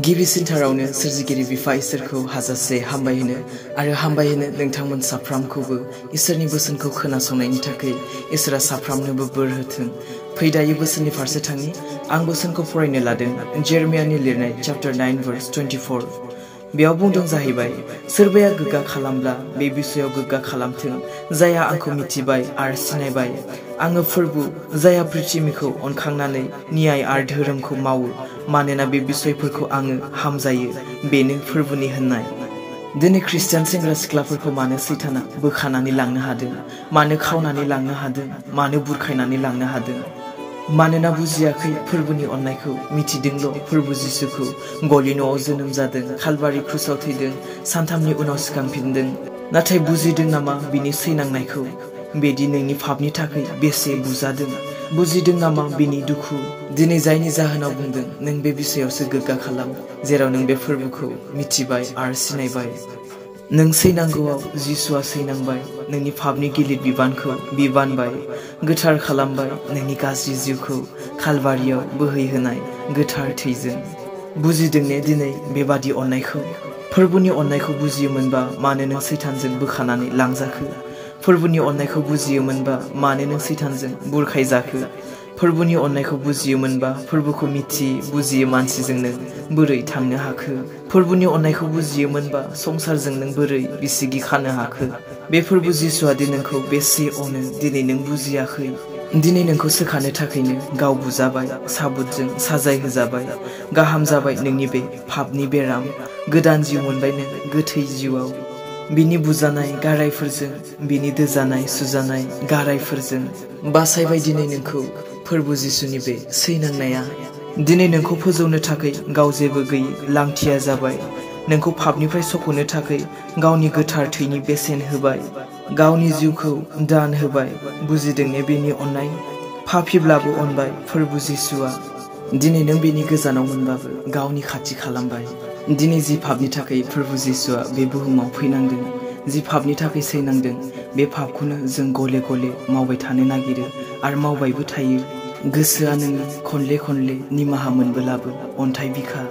गिबिसिनथारावनो सोरजिगिरि बिफा इसोरखौ हाजासे हामबायहोनो आरो हामबायहोनो नोंथांमोन साफ्रामखौबो इसोरनि बोसोनखौ खोनासंनायनि थाखाय इसोरा साफ्रामनोबो बोर होथों। फै दायो बोसोननि फारसे थाङि। आं बोसोनखौ फरायनो लादों जेरेमियानि लिरनाय चैप्टार 9 verse 24। बेयाव बुंदों जाहैबाय, सोरबाया गोग्गा खालामब्ला बे बिसयाव गोग्गा खालामथों, जायहा आंखौ मिथिबाय आरो सिनायबाय। आङो फोरबु जायहा पृथिबीखौ अनखांनानै न्याय आरो धोरोमखौ मावो, मानोना बे बिसयफोरखौ आङो हामजायो, बेनो फोरबुनि होननाय। दिनै खृष्टान सेंग्रा सिख्लाफोरखौ मानो सैताना बोखानानै लांनो हादों, मानो खावनानै लांनो हादों, मानो बुरखायनानै लांनो हादों? मानोना बुजियाखै फोरबुनि अननायखौ, मिथिदोंल' फोरबु जिसुखौ गलि न'आव जोनोम जादों, खालबारि क्रुसाव थैदों, सानथामनि उनाव सिखांफिनदों। नाथाय बुजिदों नामा बिनि सैनांनायखौ? बेदि नोंनि पापनि थाखाय बेसे बुजादों? बुजिदों नामा बिनि दुखु? दिनै जायनि जाहोनाव बुंदों नों बे बिसयावसो गोग्गा खालाम, जेराव नों बे फोरबुखौ मिथिबाय आरो सिनायबाय। नों सैनांगौआव जिसुआ सैनांबाय, नोंनि पापनि गिलिर बिबानखौ बिबानबाय, गोथार खालामबाय, नोंनि गाज्रि जिउखौ खालबारियाव बोहैहोनाय गोथार थैजों। बुजिदों ने दिनै बेबादि अननायखौ? फोरबुनि अननायखौ बुजियोमोनबा मानो नों सैतानजों बोखानानै लांजाखो? फोरबुनि अननायखौ बुजियोमोनबा मानो नों सैतानजों बुरखायजाखो? फोरबुनि अननायखौ बुजियोमोनबा फोरबुखौ बुजियो मानसिजों नों बोरै थांनो हाखो? फोरबुनि अननायखौ बुजियोमोनबा संसारजों नों बोरै बिसिगि खानो हाखो? बे फोरबु जिसुआ दि नोंखौ बेसे अनो दिनै नों बुजियाखै। दिनै नोंखौ सोखानो थाखायनो गाव बुजाबाय, साबुतजों साजाय होजाबाय, गाहाम जाबाय नोंनि बे पापनि बेराम, गोदान जिउ मोनबाय नों गोथै जिउआव। बिनि बुजानाय गारायफोरजों, बिनि दोजानाय सुजानाय गारायफोरजों बासायबाय दिनै नोंखौ फोरबु जिसुनि बे सैनांनाया। दिनै नोंखौ फोजौनो थाखाय गाव जेबो गैयै लांथिया जाबाय, नोंखौ पापनिफ्राय सख'नो थाखाय गावनि गोथार थैनि बेसेन होबाय, गावनि जिउखौ दान होबाय। बुजिदों ने बेनि अननाय? पापीब्लाबो अनबाय फोरबु जिसुआ। दिनै नों बेनि गोजानाव मोनबाबो गावनि खाथि खालामबाय। दिनै जि पापनि थाखाय फोरबु जिसुआ बे बुहुमाव फैनांदों, जि पापनि थाखाय सैनांदों, बे पापखौनो जों गले गले मावबाय थानो नागिरो आरो मावबायबो थायो। गोसोआ नोङो खनले खनले निमाहा मोनबोलाबो अन्थाइ बिखा।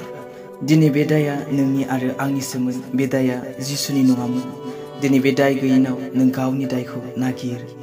दिनै बे दाया नोंनि आरो आंनिसोमोन, बे दाया जिसुनि नङामोन। दिनै बे दाय गैयिनाव नों गावनि दायखौ नागिर।